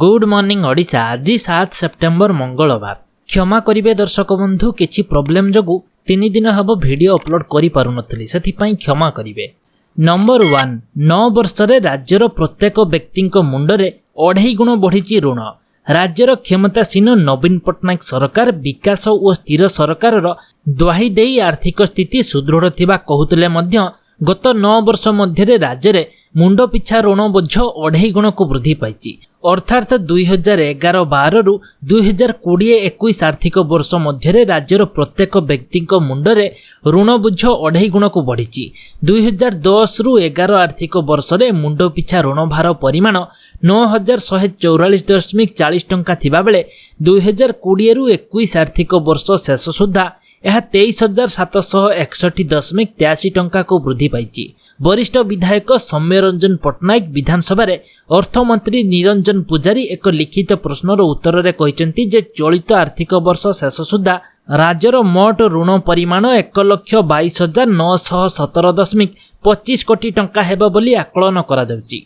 Good morning Odisha. ଆଜି 7 September, ମଙ୍ଗଳବାର। କ୍ଷମା କରିବେ ଦର୍ଶକ ବନ୍ଧୁ, କିଛି ପ୍ରୋବ୍ଲେମ୍ ଯୋଗୁଁ 3 ଦିନ ହେବ ଭିଡ଼ିଓ ଅପଲୋଡ଼ କରିପାରୁନଥିଲି, ସେଥିପାଇଁ କ୍ଷମା କରିବେ। ନମ୍ବର 1, 9 ବର୍ଷରେ ରାଜ୍ୟର ପ୍ରତ୍ୟେକ ବ୍ୟକ୍ତିଙ୍କ ମୁଣ୍ଡରେ ଅଢ଼େଇ ଗୁଣ ବଢ଼ିଛି ଋଣ। ରାଜ୍ୟର କ୍ଷମତାସୀନ ନବୀନ ପଟ୍ଟନାୟକ ସରକାର ବିକାଶ ଓ ସ୍ଥିର ସରକାରର ଦ୍ୱାହି ଦେଇ ଆର୍ଥିକ ସ୍ଥିତି ସୁଦୃଢ଼ ଥିବା କହୁଥିଲେ ମଧ୍ୟ ଗତ 9 ବର୍ଷ ମଧ୍ୟରେ ରାଜ୍ୟରେ ମୁଣ୍ଡ ପିଛା ଋଣ ବୋଝ ଅଢ଼େଇ ଗୁଣକୁ ବୃଦ୍ଧି ପାଇଛି। ଅର୍ଥାତ୍ 2011-12ରୁ 2020-21 ଆର୍ଥିକ ବର୍ଷ ମଧ୍ୟରେ ରାଜ୍ୟର ପ୍ରତ୍ୟେକ ବ୍ୟକ୍ତିଙ୍କ ମୁଣ୍ଡରେ ଋଣ ବୋଝ ଅଢ଼େଇ ଗୁଣକୁ ବଢ଼ିଛି। 2010ରୁ 11 ଆର୍ଥିକ ବର୍ଷରେ ମୁଣ୍ଡ ପିଛା ଋଣଭାର ପରିମାଣ 9144.40 ଟଙ୍କା ଥିବାବେଳେ 2020ରୁ 21 ଆର୍ଥିକ ବର୍ଷ ଶେଷ ସୁଦ୍ଧା ଏହା 23,761.83 ଟଙ୍କାକୁ ବୃଦ୍ଧି ପାଇଛି। ବରିଷ୍ଠ ବିଧାୟକ ସୌମ୍ୟରଞ୍ଜନ ପଟ୍ଟନାୟକ ବିଧାନସଭାରେ ଅର୍ଥମନ୍ତ୍ରୀ ନିରଞ୍ଜନ ପୂଜାରୀ ଏକ ଲିଖିତ ପ୍ରଶ୍ନର ଉତ୍ତରରେ କହିଛନ୍ତି ଯେ ଚଳିତ ଆର୍ଥିକ ବର୍ଷ ଶେଷ ସୁଦ୍ଧା ରାଜ୍ୟର ମୋଟ ଋଣ ପରିମାଣ 1,22,917.25 କୋଟି ଟଙ୍କା ହେବ ବୋଲି ଆକଳନ କରାଯାଉଛି।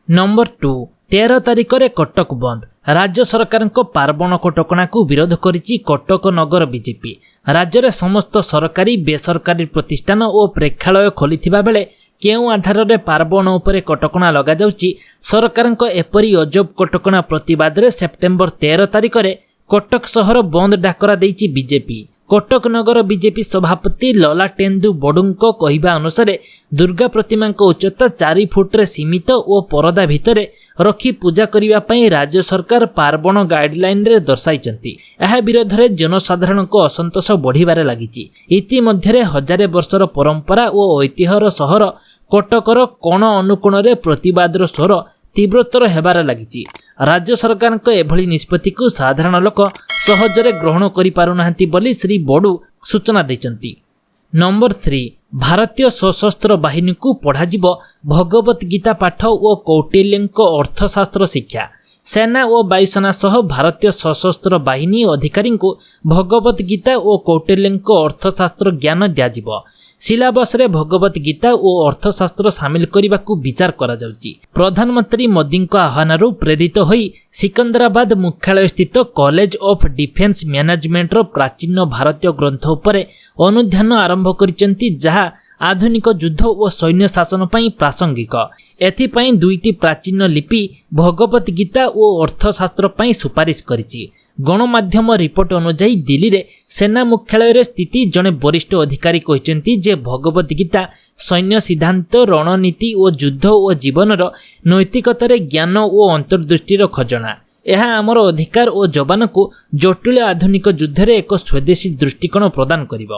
ନମ୍ବର 2, 13 ତାରିଖରେ କଟକ ବନ୍ଦ। ରାଜ୍ୟ ସରକାରଙ୍କ ପାର୍ବଣ କଟକଣାକୁ ବିରୋଧ କରିଛି କଟକ ନଗର ବିଜେପି। ରାଜ୍ୟରେ ସମସ୍ତ ସରକାରୀ, ବେସରକାରୀ ପ୍ରତିଷ୍ଠାନ ଓ ପ୍ରେକ୍ଷାଳୟ ଖୋଲିଥିବା ବେଳେ କେଉଁ ଆଧାରରେ ପାର୍ବଣ ଉପରେ କଟକଣା ଲଗାଯାଉଛି? ସରକାରଙ୍କ ଏପରି ଅଜବ କଟକଣା ପ୍ରତିବାଦରେ ସେପ୍ଟେମ୍ବର 13 ତାରିଖରେ କଟକ ସହର ବନ୍ଦ ଡାକରା ଦେଇଛି ବିଜେପି। କଟକ ନଗର ବିଜେପି ସଭାପତି ଲଲାଟେନ୍ଦୁ ବଡୁଙ୍କ କହିବା ଅନୁସାରେ, ଦୁର୍ଗା ପ୍ରତିମାଙ୍କ ଉଚ୍ଚତା 4 ଫୁଟରେ ସୀମିତ ଓ ପରଦା ଭିତରେ ରଖି ପୂଜା କରିବା ପାଇଁ ରାଜ୍ୟ ସରକାର ପାର୍ବଣ ଗାଇଡଲାଇନରେ ଦର୍ଶାଇଛନ୍ତି। ଏହା ବିରୋଧରେ ଜନସାଧାରଣଙ୍କ ଅସନ୍ତୋଷ ବଢ଼ିବାରେ ଲାଗିଛି। ଇତିମଧ୍ୟରେ ହଜାରେ ବର୍ଷର ପରମ୍ପରା ଓ ଐତିହ୍ୟର ସହର କଟକର କୋଣ ଅନୁକୋଣରେ ପ୍ରତିବାଦର ସ୍ୱର ତୀବ୍ରତର ହେବାରେ ଲାଗିଛି। ରାଜ୍ୟ ସରକାରଙ୍କ ଏଭଳି ନିଷ୍ପତ୍ତିକୁ ସାଧାରଣ ଲୋକ ସହଜରେ ଗ୍ରହଣ କରିପାରୁନାହାନ୍ତି ବୋଲି ଶ୍ରୀ ବଡୁ ସୂଚନା ଦେଇଛନ୍ତି। ନମ୍ବର 3, ଭାରତୀୟ ସଶସ୍ତ୍ର ବାହିନୀକୁ ପଢ଼ାଯିବ ଭଗବତ ଗୀତା ପାଠ ଓ କୌଟିଲ୍ୟଙ୍କ ଅର୍ଥଶାସ୍ତ୍ର ଶିକ୍ଷା। ସେନା ଓ ବାୟୁସେନା ସହ ଭାରତୀୟ ସଶସ୍ତ୍ର ବାହିନୀ ଅଧିକାରୀଙ୍କୁ ଭଗବତ ଗୀତା ଓ କୌଟିଲ୍ୟଙ୍କ ଅର୍ଥଶାସ୍ତ୍ର ଜ୍ଞାନ ଦିଆଯିବ। ସିଲାବସରେ ଭଗବତ ଗୀତା ଓ ଅର୍ଥଶାସ୍ତ୍ର ସାମିଲ କରିବାକୁ ବିଚାର କରାଯାଉଛି। ପ୍ରଧାନମନ୍ତ୍ରୀ ମୋଦିଙ୍କ ଆହ୍ୱାନରୁ ପ୍ରେରିତ ହୋଇ ସିକନ୍ଦରାବାଦ ମୁଖ୍ୟାଳୟ ସ୍ଥିତ କଲେଜ ଅଫ୍ ଡିଫେନ୍ସ ମ୍ୟାନେଜମେଣ୍ଟର ପ୍ରାଚୀନ ଭାରତୀୟ ଗ୍ରନ୍ଥ ଉପରେ ଅନୁଧ୍ୟାନ ଆରମ୍ଭ କରିଛନ୍ତି, ଯାହା ଆଧୁନିକ ଯୁଦ୍ଧ ଓ ସୈନ୍ୟ ଶାସନ ପାଇଁ ପ୍ରାସଙ୍ଗିକ। ଏଥିପାଇଁ ଦୁଇଟି ପ୍ରାଚୀନ ଲିପି ଭଗବତ ଗୀତା ଓ ଅର୍ଥଶାସ୍ତ୍ର ପାଇଁ ସୁପାରିଶ କରିଛି। ଗଣମାଧ୍ୟମ ରିପୋର୍ଟ ଅନୁଯାୟୀ, ଦିଲ୍ଲୀରେ ସେନା ମୁଖ୍ୟାଳୟରେ ସ୍ଥିତ ଜଣେ ବରିଷ୍ଠ ଅଧିକାରୀ କହିଛନ୍ତି ଯେ ଭଗବତ ଗୀତା ସୈନ୍ୟ ସିଦ୍ଧାନ୍ତ, ରଣନୀତି ଓ ଯୁଦ୍ଧ ଓ ଜୀବନର ନୈତିକତାରେ ଜ୍ଞାନ ଓ ଅନ୍ତର୍ଦୃଷ୍ଟିର ଖଜଣା। ଏହା ଆମର ଅଧିକାରୀ ଓ ଯବାନଙ୍କୁ ଜଟିଳ ଆଧୁନିକ ଯୁଦ୍ଧରେ ଏକ ସ୍ୱଦେଶୀ ଦୃଷ୍ଟିକୋଣ ପ୍ରଦାନ କରିବ।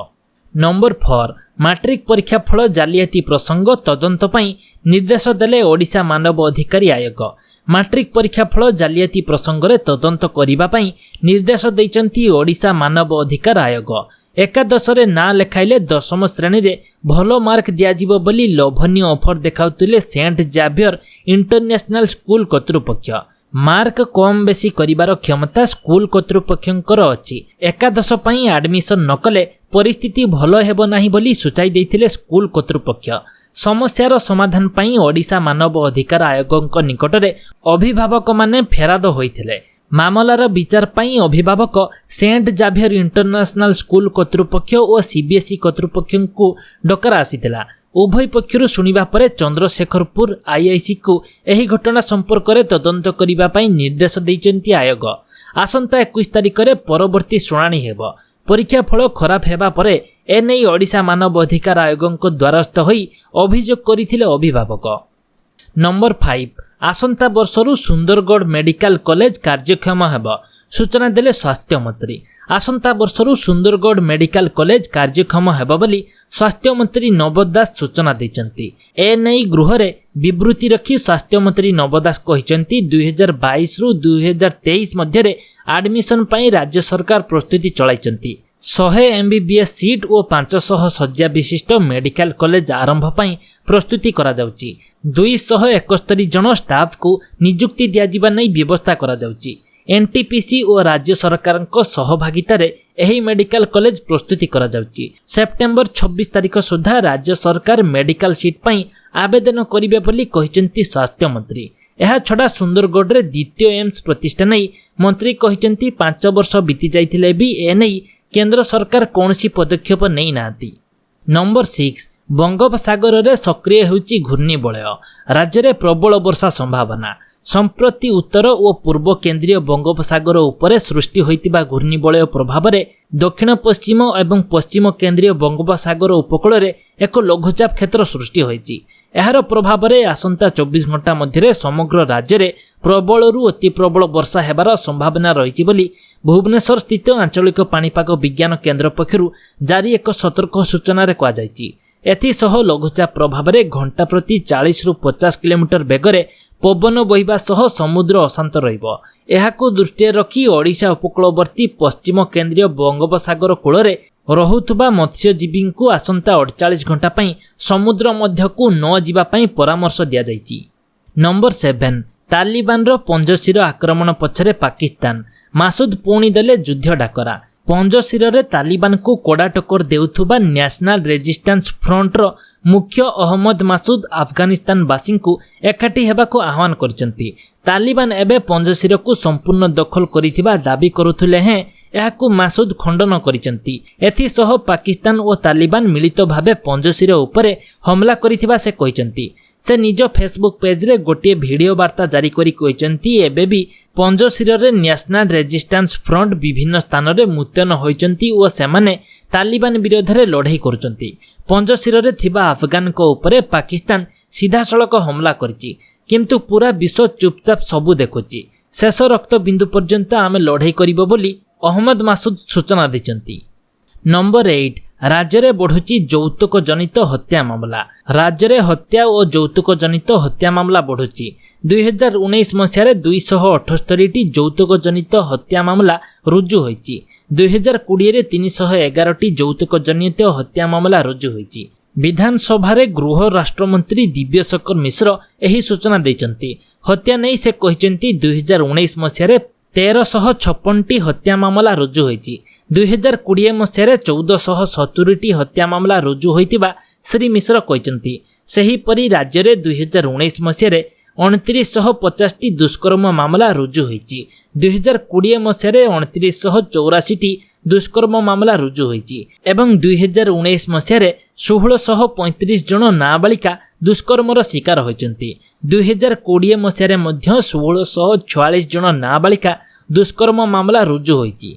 ନମ୍ବର 4, ମାଟ୍ରିକ ପରୀକ୍ଷା ଫଳ ଜାଲିଆତି ପ୍ରସଙ୍ଗ ତଦନ୍ତ ପାଇଁ ନିର୍ଦ୍ଦେଶ ଦେଲେ ଓଡ଼ିଶା ମାନବ ଅଧିକାରୀ ଆୟୋଗ। ମାଟ୍ରିକ ପରୀକ୍ଷା ଫଳ ଜାଲିଆତି ପ୍ରସଙ୍ଗରେ ତଦନ୍ତ କରିବା ପାଇଁ ନିର୍ଦ୍ଦେଶ ଦେଇଛନ୍ତି ଓଡ଼ିଶା ମାନବ ଅଧିକାର ଆୟୋଗ। ଏକାଦଶରେ ନାଁ ଲେଖାଇଲେ ଦଶମ ଶ୍ରେଣୀରେ ଭଲ ମାର୍କ ଦିଆଯିବ ବୋଲି ଲୋଭନୀୟ ଅଫର ଦେଖାଉଥିଲେ ସେଣ୍ଟ ଜାଭିୟର ଇଣ୍ଟରନ୍ୟାସନାଲ ସ୍କୁଲ କର୍ତ୍ତୃପକ୍ଷ। ମାର୍କ କମ୍ ବେଶୀ କରିବାର କ୍ଷମତା ସ୍କୁଲ କର୍ତ୍ତୃପକ୍ଷଙ୍କର ଅଛି। ଏକାଦଶ ପାଇଁ ଆଡମିସନ ନ କଲେ ପରିସ୍ଥିତି ଭଲ ହେବ ନାହିଁ ବୋଲି ସୂଚାଇ ଦେଇଥିଲେ ସ୍କୁଲ କର୍ତ୍ତୃପକ୍ଷ। ସମସ୍ୟାର ସମାଧାନ ପାଇଁ ଓଡ଼ିଶା ମାନବ ଅଧିକାର ଆୟୋଗଙ୍କ ନିକଟରେ ଅଭିଭାବକମାନେ ଫେରାଦ ହୋଇଥିଲେ। ମାମଲାର ବିଚାର ପାଇଁ ଅଭିଭାବକ ସେଣ୍ଟ ଜାଭିୟର ଇଣ୍ଟରନ୍ୟାସନାଲ ସ୍କୁଲ କର୍ତ୍ତୃପକ୍ଷ ଓ ସିବିଏସ୍ଇ କର୍ତ୍ତୃପକ୍ଷଙ୍କୁ ଡକରା ଆସିଥିଲା। ଉଭୟ ପକ୍ଷରୁ ଶୁଣିବା ପରେ ଚନ୍ଦ୍ରଶେଖରପୁର ଆଇଆଇସିକୁ ଏହି ଘଟଣା ସମ୍ପର୍କରେ ତଦନ୍ତ କରିବା ପାଇଁ ନିର୍ଦ୍ଦେଶ ଦେଇଛନ୍ତି ଆୟୋଗ। ଆସନ୍ତା 21 ତାରିଖରେ ପରବର୍ତ୍ତୀ ଶୁଣାଣି ହେବ। ପରୀକ୍ଷା ଫଳ ଖରାପ ହେବା ପରେ ଏନେଇ ଓଡ଼ିଶା ମାନବ ଅଧିକାର ଆୟୋଗଙ୍କ ଦ୍ୱାରସ୍ଥ ହୋଇ ଅଭିଯୋଗ କରିଥିଲେ ଅଭିଭାବକ। ନମ୍ବର 5, ଆସନ୍ତା ବର୍ଷରୁ ସୁନ୍ଦରଗଡ଼ ମେଡିକାଲ କଲେଜ କାର୍ଯ୍ୟକ୍ଷମ ହେବ, ସୂଚନା ଦେଲେ ସ୍ୱାସ୍ଥ୍ୟମନ୍ତ୍ରୀ। ଆସନ୍ତା ବର୍ଷରୁ ସୁନ୍ଦରଗଡ଼ ମେଡିକାଲ କଲେଜ କାର୍ଯ୍ୟକ୍ଷମ ହେବ ବୋଲି ସ୍ୱାସ୍ଥ୍ୟମନ୍ତ୍ରୀ ନବ ଦାସ ସୂଚନା ଦେଇଛନ୍ତି। ଏନେଇ ଗୃହରେ ବିବୃତି ରଖି ସ୍ୱାସ୍ଥ୍ୟମନ୍ତ୍ରୀ ନବ ଦାସ କହିଛନ୍ତି, 2022ରୁ 2023 ମଧ୍ୟରେ ଆଡମିସନ ପାଇଁ ରାଜ୍ୟ ସରକାର ପ୍ରସ୍ତୁତି ଚଳାଇଛନ୍ତି। 100 ଏମ୍ବିବିଏସ୍ ସିଟ୍ ଓ 500 ଶଯ୍ୟା ବିଶିଷ୍ଟ ମେଡିକାଲ କଲେଜ ଆରମ୍ଭ ପାଇଁ ପ୍ରସ୍ତୁତି କରାଯାଉଛି। 271 ଜଣ ଷ୍ଟାଫଙ୍କୁ ନିଯୁକ୍ତି ଦିଆଯିବା ନେଇ ବ୍ୟବସ୍ଥା କରାଯାଉଛି। ଏନ୍ଟିପିସି ଓ ରାଜ୍ୟ ସରକାରଙ୍କ ସହଭାଗିତାରେ ଏହି ମେଡିକାଲ କଲେଜ ପ୍ରସ୍ତୁତି କରାଯାଉଛି। ସେପ୍ଟେମ୍ବର 26 ତାରିଖ ସୁଦ୍ଧା ରାଜ୍ୟ ସରକାର ମେଡିକାଲ ସିଟ୍ ପାଇଁ ଆବେଦନ କରିବେ ବୋଲି କହିଛନ୍ତି ସ୍ୱାସ୍ଥ୍ୟମନ୍ତ୍ରୀ। ଏହାଛଡ଼ା ସୁନ୍ଦରଗଡ଼ରେ ଦ୍ୱିତୀୟ ଏମ୍ସ ପ୍ରତିଷ୍ଠା ନେଇ ମନ୍ତ୍ରୀ କହିଛନ୍ତି, 5 ବର୍ଷ ବିତି ଯାଇଥିଲେ ବି ଏନେଇ କେନ୍ଦ୍ର ସରକାର କୌଣସି ପଦକ୍ଷେପ ନେଇନାହାନ୍ତି। ନମ୍ବର 6, ବଙ୍ଗୋପସାଗରରେ ସକ୍ରିୟ ହେଉଛି ଘୂର୍ଣ୍ଣିବଳୟ। ରାଜ୍ୟରେ ପ୍ରବଳ ବର୍ଷା ସମ୍ଭାବନା। ସମ୍ପ୍ରତି ଉତ୍ତର ଓ ପୂର୍ବ କେନ୍ଦ୍ରୀୟ ବଙ୍ଗୋପସାଗର ଉପରେ ସୃଷ୍ଟି ହୋଇଥିବା ଘୂର୍ଣ୍ଣିବଳୟ ପ୍ରଭାବରେ ଦକ୍ଷିଣ ପଶ୍ଚିମ ଏବଂ ପଶ୍ଚିମ କେନ୍ଦ୍ରୀୟ ବଙ୍ଗୋପସାଗର ଉପକୂଳରେ ଏକ ଲଘୁଚାପ କ୍ଷେତ୍ର ସୃଷ୍ଟି ହୋଇଛି। ଏହାର ପ୍ରଭାବରେ ଆସନ୍ତା 24 ଘଣ୍ଟା ମଧ୍ୟରେ ସମଗ୍ର ରାଜ୍ୟରେ ପ୍ରବଳରୁ ଅତି ପ୍ରବଳ ବର୍ଷା ହେବାର ସମ୍ଭାବନା ରହିଛି ବୋଲି ଭୁବନେଶ୍ୱର ସ୍ଥିତ ଆଞ୍ଚଳିକ ପାଣିପାଗ ବିଜ୍ଞାନ କେନ୍ଦ୍ର ପକ୍ଷରୁ ଜାରି ଏକ ସତର୍କ ସୂଚନାରେ କୁହାଯାଇଛି। ଏଥିସହ ଲଘୁଚାପ ପ୍ରଭାବରେ ଘଣ୍ଟା ପ୍ରତି 40ରୁ 50 କିଲୋମିଟର ବେଗରେ ପବନ ବହିବା ସହ ସମୁଦ୍ର ଅଶାନ୍ତ ରହିବ। ଏହାକୁ ଦୃଷ୍ଟିରେ ରଖି ଓଡ଼ିଶା ଉପକୂଳବର୍ତ୍ତୀ ପଶ୍ଚିମ କେନ୍ଦ୍ରୀୟ ବଙ୍ଗୋପସାଗର କୂଳରେ ରହୁଥିବା ମତ୍ସ୍ୟଜୀବୀଙ୍କୁ ଆସନ୍ତା 48 ଘଣ୍ଟା ପାଇଁ ସମୁଦ୍ର ମଧ୍ୟକୁ ନ ଯିବା ପାଇଁ ପରାମର୍ଶ ଦିଆଯାଇଛି। ନମ୍ବର 7, ତାଲିବାନର ପଞ୍ଜଶିର ଆକ୍ରମଣ ପଛରେ ପାକିସ୍ତାନ, ମାସୁଦ ପୁଣି ଦେଲେ ଯୁଦ୍ଧ ଡାକରା। ପଞ୍ଜଶିରରେ ତାଲିବାନକୁ କଡ଼ା ଟକ୍କର ଦେଉଥିବା ନ୍ୟାସନାଲ ରେଜିଷ୍ଟାନ୍ସ ଫ୍ରଣ୍ଟର ମୁଖ୍ୟ ଅହମ୍ମଦ ମାସୁଦ ଆଫଗାନିସ୍ତାନବାସୀଙ୍କୁ ଏକାଠି ହେବାକୁ ଆହ୍ୱାନ କରିଛନ୍ତି। ତାଲିବାନ ଏବେ ପଞ୍ଜଶିରକୁ ସମ୍ପୂର୍ଣ୍ଣ ଦଖଲ କରିଥିବା ଦାବି କରୁଥିଲେ ହେଁ ଏହାକୁ ମାସୁଦ ଖଣ୍ଡନ କରିଛନ୍ତି। ଏଥିସହ ପାକିସ୍ତାନ ଓ ତାଲିବାନ ମିଳିତ ଭାବେ ପଞ୍ଜଶିର ଉପରେ ହମଲା କରିଥିବା ସେ କହିଛନ୍ତି। ସେ ନିଜ ଫେସବୁକ୍ ପେଜ୍ରେ ଗୋଟିଏ ଭିଡ଼ିଓ ବାର୍ତ୍ତା ଜାରି କରି କହିଛନ୍ତି, ଏବେ ବି ପଞ୍ଜଶିରରେ ନ୍ୟାସନାଲ ରେଜିଷ୍ଟାନ୍ସ ଫ୍ରଣ୍ଟ ବିଭିନ୍ନ ସ୍ଥାନରେ ମୁତୟନ ହୋଇଛନ୍ତି ଓ ସେମାନେ ତାଲିବାନ ବିରୋଧରେ ଲଢ଼େଇ କରୁଛନ୍ତି। ପଞ୍ଜଶିରରେ ଥିବା ଆଫଗାନଙ୍କ ଉପରେ ପାକିସ୍ତାନ ସିଧାସଳଖ ହମଲା କରିଛି, କିନ୍ତୁ ପୁରା ବିଶ୍ୱ ଚୁପଚାପ ସବୁ ଦେଖୁଛି। ଶେଷ ରକ୍ତ ବିନ୍ଦୁ ପର୍ଯ୍ୟନ୍ତ ଆମେ ଲଢ଼େଇ କରିବୁ ବୋଲି ଅହମ୍ମଦ ମାସୁଦ ସୂଚନା ଦେଇଛନ୍ତି। ନମ୍ବର 8, ରାଜ୍ୟରେ ବଢ଼ୁଛି ଯୌତୁକ ଜନିତ ହତ୍ୟା ମାମଲା। ରାଜ୍ୟରେ ହତ୍ୟା ଓ ଯୌତୁକ ଜନିତ ହତ୍ୟା ମାମଲା ବଢ଼ୁଛି। 2019 ମସିହାରେ 278ଟି ଯୌତୁକ ଜନିତ ହତ୍ୟା ମାମଲା ରୁଜୁ ହୋଇଛି। 2020ରେ 311ଟି ଯୌତୁକ ଜନିତ ହତ୍ୟା ମାମଲା ରୁଜୁ ହୋଇଛି। ବିଧାନସଭାରେ ଗୃହ ରାଷ୍ଟ୍ରମନ୍ତ୍ରୀ ଦିବ୍ୟଶଙ୍କର ମିଶ୍ର ଏହି ସୂଚନା ଦେଇଛନ୍ତି। ହତ୍ୟା ନେଇ ସେ କହିଛନ୍ତି, 2019 ମସିହାରେ 1356ଟି ହତ୍ୟା ମାମଲା ରୁଜୁ ହୋଇଛି। 2020 ମସିହାରେ 1470ଟି ହତ୍ୟା ମାମଲା ରୁଜୁ ହୋଇଥିବା ଶ୍ରୀ ମିଶ୍ର କହିଛନ୍ତି। ସେହିପରି ରାଜ୍ୟରେ 2019 ମସିହାରେ 2950ଟି ଦୁଷ୍କର୍ମ ମାମଲା ରୁଜୁ ହୋଇଛି। 2020 ମସିହାରେ 2984ଟି ଦୁଷ୍କର୍ମ ମାମଲା ରୁଜୁ ହୋଇଛି ଏବଂ 2019 ମସିହାରେ 1635 ଜଣ ନାବାଳିକା ଦୁଷ୍କର୍ମର ଶିକାର ହୋଇଛନ୍ତି। 2020 ମସିହାରେ ମଧ୍ୟ 1646 ଜଣ ନାବାଳିକା ଦୁଷ୍କର୍ମ ମାମଲା ରୁଜୁ ହୋଇଛି।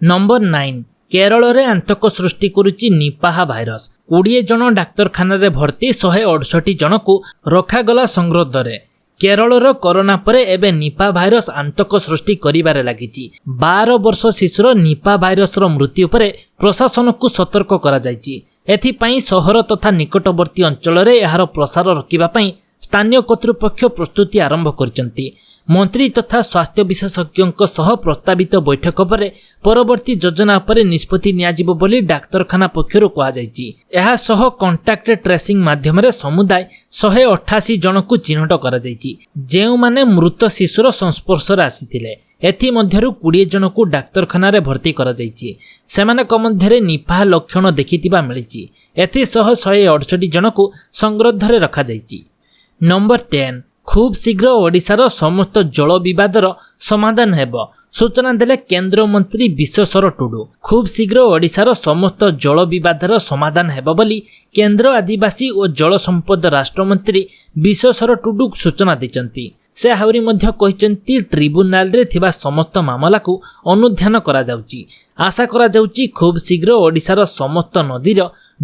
ନମ୍ବର 9, କେରଳରେ ଆତଙ୍କ ସୃଷ୍ଟି କରୁଛି ନିପାହା ଭାଇରସ। 20 ଜଣ ଡାକ୍ତରଖାନାରେ ଭର୍ତ୍ତି, 168 ଜଣକୁ ରଖାଗଲା ସଙ୍ଗରୋଧରେ। କେରଳର କରୋନା ପରେ ଏବେ ନିପା ଭାଇରସ ଆତଙ୍କ ସୃଷ୍ଟି କରିବାରେ ଲାଗିଛି। 12 ବର୍ଷ ଶିଶୁର ନିପା ଭାଇରସର ମୃତ୍ୟୁ ପରେ ପ୍ରଶାସନକୁ ସତର୍କ କରାଯାଇଛି। ଏଥିପାଇଁ ସହର ତଥା ନିକଟବର୍ତ୍ତୀ ଅଞ୍ଚଳରେ ଏହାର ପ୍ରସାର ରୋକିବା ପାଇଁ ସ୍ଥାନୀୟ କର୍ତ୍ତୃପକ୍ଷ ପ୍ରସ୍ତୁତି ଆରମ୍ଭ କରିଛନ୍ତି। ମନ୍ତ୍ରୀ ତଥା ସ୍ୱାସ୍ଥ୍ୟ ବିଶେଷଜ୍ଞଙ୍କ ସହ ପ୍ରସ୍ତାବିତ ବୈଠକ ପରେ ପରବର୍ତ୍ତୀ ଯୋଜନା ଉପରେ ନିଷ୍ପତ୍ତି ନିଆଯିବ ବୋଲି ଡାକ୍ତରଖାନା ପକ୍ଷରୁ କୁହାଯାଇଛି। ଏହା ସହ କଣ୍ଟାକ୍ଟ ଟ୍ରେସିଂ ମାଧ୍ୟମରେ ସମୁଦାୟ 188 ଜଣଙ୍କୁ ଚିହ୍ନଟ କରାଯାଇଛି, ଯେଉଁମାନେ ମୃତ ଶିଶୁର ସଂସ୍ପର୍ଶରେ ଆସିଥିଲେ। ଏଥିମଧ୍ୟରୁ 20 ଜଣଙ୍କୁ ଡାକ୍ତରଖାନାରେ ଭର୍ତ୍ତି କରାଯାଇଛି। ସେମାନଙ୍କ ମଧ୍ୟରେ ନିପାହ ଲକ୍ଷଣ ଦେଖିଥିବା ମିଳିଛି। ଏଥିସହ 168 ଜଣଙ୍କୁ ସଙ୍ଗରୋଧରେ ରଖାଯାଇଛି। ନମ୍ବର 10, ଖୁବ୍ ଶୀଘ୍ର ଓଡ଼ିଶାର ସମସ୍ତ ଜଳ ବିବାଦର ସମାଧାନ ହେବ, ସୂଚନା ଦେଲେ କେନ୍ଦ୍ରମନ୍ତ୍ରୀ ବିଶ୍ୱେଶ୍ୱର ଟୁଡୁ। ଖୁବ୍ ଶୀଘ୍ର ଓଡ଼ିଶାର ସମସ୍ତ ଜଳ ବିବାଦର ସମାଧାନ ହେବ ବୋଲି କେନ୍ଦ୍ର ଆଦିବାସୀ ଓ ଜଳ ସମ୍ପଦ ରାଷ୍ଟ୍ରମନ୍ତ୍ରୀ ବିଶ୍ୱେଶ୍ୱର ଟୁଡୁ ସୂଚନା ଦେଇଛନ୍ତି। ସେ ଆହୁରି ମଧ୍ୟ କହିଛନ୍ତି, ଟ୍ରିବ୍ୟୁନାଲରେ ଥିବା ସମସ୍ତ ମାମଲାକୁ ଅନୁଧ୍ୟାନ କରାଯାଉଛି। ଆଶା କରାଯାଉଛି, ଖୁବ୍ ଶୀଘ୍ର ଓଡ଼ିଶାର ସମସ୍ତ ନଦୀର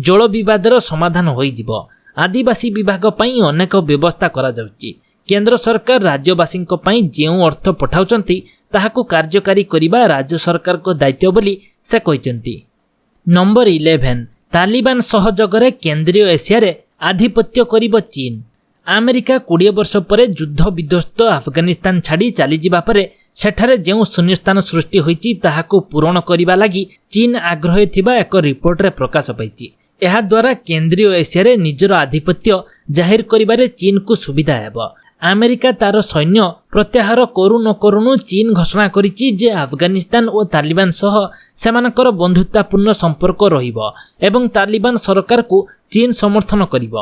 ଜଳ ବିବାଦର ସମାଧାନ ହୋଇଯିବ। ଆଦିବାସୀ ବିଭାଗ ପାଇଁ ଅନେକ ବ୍ୟବସ୍ଥା କରାଯାଉଛି। କେନ୍ଦ୍ର ସରକାର ରାଜ୍ୟବାସୀଙ୍କ ପାଇଁ ଯେଉଁ ଅର୍ଥ ପଠାଉଛନ୍ତି, ତାହାକୁ କାର୍ଯ୍ୟକାରୀ କରିବା ରାଜ୍ୟ ସରକାରଙ୍କ ଦାୟିତ୍ୱ ବୋଲି ସେ କହିଛନ୍ତି। ନମ୍ବର 11, ତାଲିବାନ ସହଯୋଗରେ କେନ୍ଦ୍ରୀୟ ଏସିଆରେ ଆଧିପତ୍ୟ କରିବ ଚୀନ। ଆମେରିକା 20 ବର୍ଷ ପରେ ଯୁଦ୍ଧ ବିଧ୍ୱସ୍ତ ଆଫଗାନିସ୍ତାନ ଛାଡ଼ି ଚାଲିଯିବା ପରେ ସେଠାରେ ଯେଉଁ ଶୂନ୍ୟସ୍ଥାନ ସୃଷ୍ଟି ହୋଇଛି, ତାହାକୁ ପୂରଣ କରିବା ଲାଗି ଚୀନ ଆଗ୍ରହୀ ଥିବା ଏକ ରିପୋର୍ଟରେ ପ୍ରକାଶ ପାଇଛି। ଏହାଦ୍ୱାରା କେନ୍ଦ୍ରୀୟ ଏସିଆରେ ନିଜର ଆଧିପତ୍ୟ ଜାହିର କରିବାରେ ଚୀନକୁ ସୁବିଧା ହେବ। ଆମେରିକା ତାର ସୈନ୍ୟ ପ୍ରତ୍ୟାହାର କରୁ ନ କରୁଣୁ ଚୀନ ଘୋଷଣା କରିଛି ଯେ ଆଫଗାନିସ୍ତାନ ଓ ତାଲିବାନ ସହ ସେମାନଙ୍କର ବନ୍ଧୁତ୍ୱପୂର୍ଣ୍ଣ ସମ୍ପର୍କ ରହିବ ଏବଂ ତାଲିବାନ ସରକାରକୁ ଚୀନ ସମର୍ଥନ କରିବ।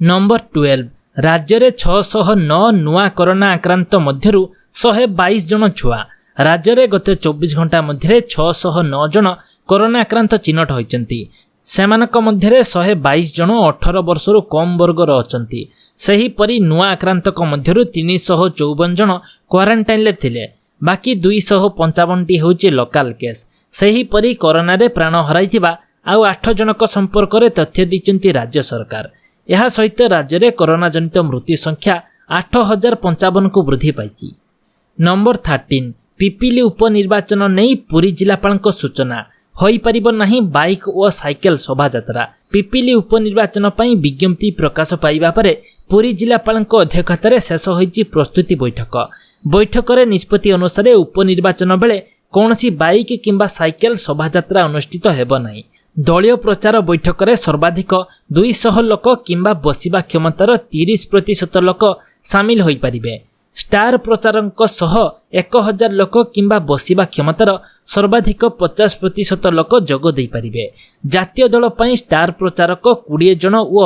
ନମ୍ବର 12, ରାଜ୍ୟରେ 609 ନୂଆ କରୋନା ଆକ୍ରାନ୍ତ ମଧ୍ୟରୁ 122 ଜଣ ଛୁଆ। ରାଜ୍ୟରେ ଗତ 24 ଘଣ୍ଟା ମଧ୍ୟରେ 609 ଜଣ କରୋନା ଆକ୍ରାନ୍ତ ଚିହ୍ନଟ ହୋଇଛନ୍ତି। ସେମାନଙ୍କ ମଧ୍ୟରେ 122 ଜଣ 18 ବର୍ଷରୁ କମ୍ ବର୍ଗର ଅଛନ୍ତି। ସେହିପରି ନୂଆ ଆକ୍ରାନ୍ତଙ୍କ ମଧ୍ୟରୁ 354 ଜଣ କ୍ୱାରେଣ୍ଟାଇନ୍ରେ ଥିଲେ। ବାକି 255ଟି ହେଉଛି ଲୋକାଲ କେସ୍। ସେହିପରି କରୋନାରେ ପ୍ରାଣ ହରାଇଥିବା ଆଉ 8 ଜଣଙ୍କ ସମ୍ପର୍କରେ ତଥ୍ୟ ଦେଇଛନ୍ତି ରାଜ୍ୟ ସରକାର। ଏହା ସହିତ ରାଜ୍ୟରେ କରୋନା ଜନିତ ମୃତ୍ୟୁ ସଂଖ୍ୟା 8055କୁ ବୃଦ୍ଧି ପାଇଛି। ନମ୍ବର 13, ପିପିଲି ଉପନିର୍ବାଚନ ନେଇ ପୁରୀ ଜିଲ୍ଲାପାଳଙ୍କ ସୂଚନା। ହୋଇପାରିବ ନାହିଁ ବାଇକ୍ ଓ ସାଇକେଲ ଶୋଭାଯାତ୍ରା। ପିପିଲି ଉପନିର୍ବାଚନ ପାଇଁ ବିଜ୍ଞପ୍ତି ପ୍ରକାଶ ପାଇବା ପରେ ପୁରୀ ଜିଲ୍ଲାପାଳଙ୍କ ଅଧ୍ୟକ୍ଷତାରେ ଶେଷ ହୋଇଛି ପ୍ରସ୍ତୁତି ବୈଠକ। ବୈଠକରେ ନିଷ୍ପତ୍ତି ଅନୁସାରେ ଉପନିର୍ବାଚନ ବେଳେ କୌଣସି ବାଇକ୍ କିମ୍ବା ସାଇକେଲ ଶୋଭାଯାତ୍ରା ଅନୁଷ୍ଠିତ ହେବ ନାହିଁ। ଦଳୀୟ ପ୍ରଚାର ବୈଠକରେ ସର୍ବାଧିକ 200 ଲୋକ କିମ୍ବା ବସିବା କ୍ଷମତାର 30% ଲୋକ ସାମିଲ ହୋଇପାରିବେ। ଷ୍ଟାର ପ୍ରଚାରଙ୍କ ସହ 1000 ଲୋକ କିମ୍ବା ବସିବା କ୍ଷମତାର ସର୍ବାଧିକ 50% ଲୋକ ଯୋଗ ଦେଇପାରିବେ। ଜାତୀୟ ଦଳ ପାଇଁ ଷ୍ଟାର ପ୍ରଚାରକ 20 ଜଣ ଓ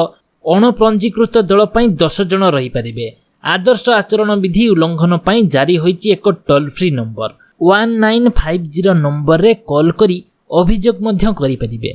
ଅଣପଞ୍ଜୀକୃତ ଦଳ ପାଇଁ 10 ଜଣ ରହିପାରିବେ। ଆଦର୍ଶ ଆଚରଣ ବିଧି ଉଲ୍ଲଂଘନ ପାଇଁ ଜାରି ହୋଇଛି ଏକ ଟୋଲ୍ ଫ୍ରି ନମ୍ବର। 1950 ନମ୍ବରରେ କଲ୍ କରି ଅଭିଯୋଗ ମଧ୍ୟ କରିପାରିବେ।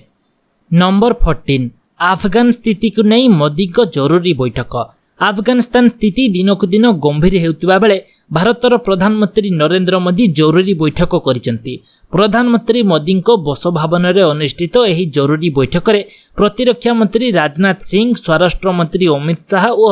ନମ୍ବର 14, ଆଫଗାନ ସ୍ଥିତିକୁ ନେଇ ମୋଦିଙ୍କ ଜରୁରୀ ବୈଠକ। ଆଫଗାନିସ୍ତାନ ସ୍ଥିତି ଦିନକୁ ଦିନ ଗମ୍ଭୀର ହେଉଥିବା ବେଳେ ଭାରତର ପ୍ରଧାନମନ୍ତ୍ରୀ ନରେନ୍ଦ୍ର ମୋଦି ଜରୁରୀ ବୈଠକ କରିଛନ୍ତି। ପ୍ରଧାନମନ୍ତ୍ରୀ ମୋଦିଙ୍କ ବାସଭବନରେ ଅନୁଷ୍ଠିତ ଏହି ଜରୁରୀ ବୈଠକରେ ପ୍ରତିରକ୍ଷା ମନ୍ତ୍ରୀ ରାଜନାଥ ସିଂ, ସ୍ୱରାଷ୍ଟ୍ର ମନ୍ତ୍ରୀ ଅମିତ ଶାହା ଓ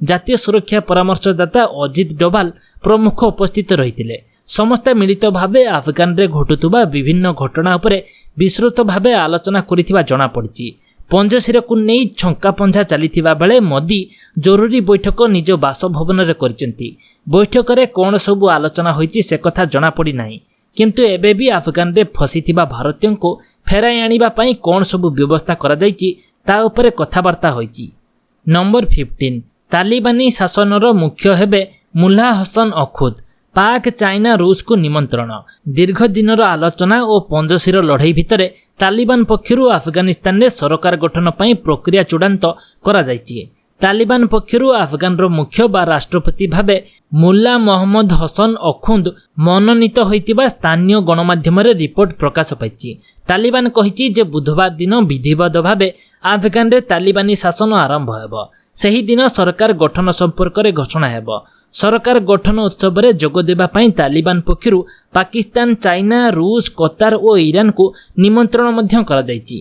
ଜାତୀୟ ସୁରକ୍ଷା ପରାମର୍ଶଦାତା ଅଜିତ ଡୋଭାଲ ପ୍ରମୁଖ ଉପସ୍ଥିତ ରହିଥିଲେ। ସମସ୍ତେ ମିଳିତ ଭାବେ ଆଫଗାନରେ ଘଟୁଥିବା ବିଭିନ୍ନ ଘଟଣା ଉପରେ ବିସ୍ତୃତ ଭାବେ ଆଲୋଚନା କରିଥିବା ଜଣାପଡ଼ିଛି। ପଞ୍ଜଶୀରକୁ ନେଇ ଛକାପଞ୍ଝା ଚାଲିଥିବା ବେଳେ ମୋଦି ଜରୁରୀ ବୈଠକ ନିଜ ବାସଭବନରେ କରିଛନ୍ତି। ବୈଠକରେ କ'ଣ ସବୁ ଆଲୋଚନା ହୋଇଛି ସେ କଥା ଜଣାପଡ଼ିନାହିଁ। କିନ୍ତୁ ଏବେ ବି ଆଫଗାନରେ ଫସିଥିବା ଭାରତୀୟଙ୍କୁ ଫେରାଇ ଆଣିବା ପାଇଁ କ'ଣ ସବୁ ବ୍ୟବସ୍ଥା କରାଯାଇଛି ତା ଉପରେ କଥାବାର୍ତ୍ତା ହୋଇଛି। ନମ୍ବର 15, ତାଲିବାନୀ ଶାସନର ମୁଖ୍ୟ ହେବେ ମୁଲ୍ଲା ହସନ ଅଖୁଦ। ପାକ୍, ଚାଇନା, ରୁଷକୁ ନିମନ୍ତ୍ରଣ। ଦୀର୍ଘ ଦିନର ଆଲୋଚନା ଓ ପଞ୍ଜଶୀର ଲଢ଼େଇ ଭିତରେ ତାଲିବାନ ପକ୍ଷରୁ ଆଫଗାନିସ୍ତାନରେ ସରକାର ଗଠନ ପାଇଁ ପ୍ରକ୍ରିୟା ଚୂଡ଼ାନ୍ତ କରାଯାଇଛି। ତାଲିବାନ ପକ୍ଷରୁ ଆଫଗାନର ମୁଖ୍ୟ ବା ରାଷ୍ଟ୍ରପତି ଭାବେ ମୁଲ୍ଲା ମହମ୍ମଦ ହସନ ଅଖୁନ୍ଦ ମନୋନୀତ ହୋଇଥିବା ସ୍ଥାନୀୟ ଗଣମାଧ୍ୟମରେ ରିପୋର୍ଟ ପ୍ରକାଶ ପାଇଛି। ତାଲିବାନ କହିଛି ଯେ ବୁଧବାର ଦିନ ବିଧିବଦ୍ଧ ଭାବେ ଆଫଗାନରେ ତାଲିବାନୀ ଶାସନ ଆରମ୍ଭ ହେବ। ସେହିଦିନ ସରକାର ଗଠନ ସମ୍ପର୍କରେ ଘୋଷଣା ହେବ। ସରକାର ଗଠନ ଉତ୍ସବରେ ଯୋଗ ଦେବା ପାଇଁ ତାଲିବାନ ପକ୍ଷରୁ ପାକିସ୍ତାନ, ଚାଇନା, ରୁଷ, କତାର ଓ ଇରାନକୁ ନିମନ୍ତ୍ରଣ ମଧ୍ୟ କରାଯାଇଛି।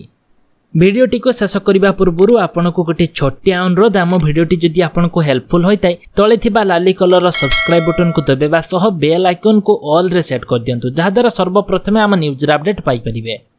ଭିଡ଼ିଓଟିକୁ ଶେଷ କରିବା ପୂର୍ବରୁ ଆପଣଙ୍କୁ ଗୋଟିଏ ଛୋଟିଆ ଅନୁରୋଧ। ଆମ ଭିଡ଼ିଓଟି ଯଦି ଆପଣଙ୍କୁ ହେଲ୍ପଫୁଲ୍ ହୋଇଥାଏ, ତଳେ ଥିବା ଲାଲି କଲରର ସବସ୍କ୍ରାଇବ୍ ବଟନକୁ ଦବାଇବା ସହ ବେଲ୍ ଆଇକନ୍କୁ ଅଲ୍ରେ ସେଟ୍ କରିଦିଅନ୍ତୁ, ଯାହାଦ୍ୱାରା ସର୍ବପ୍ରଥମେ ଆମ ନ୍ୟୁଜ୍ର ଅପଡେଟ୍ ପାଇପାରିବେ।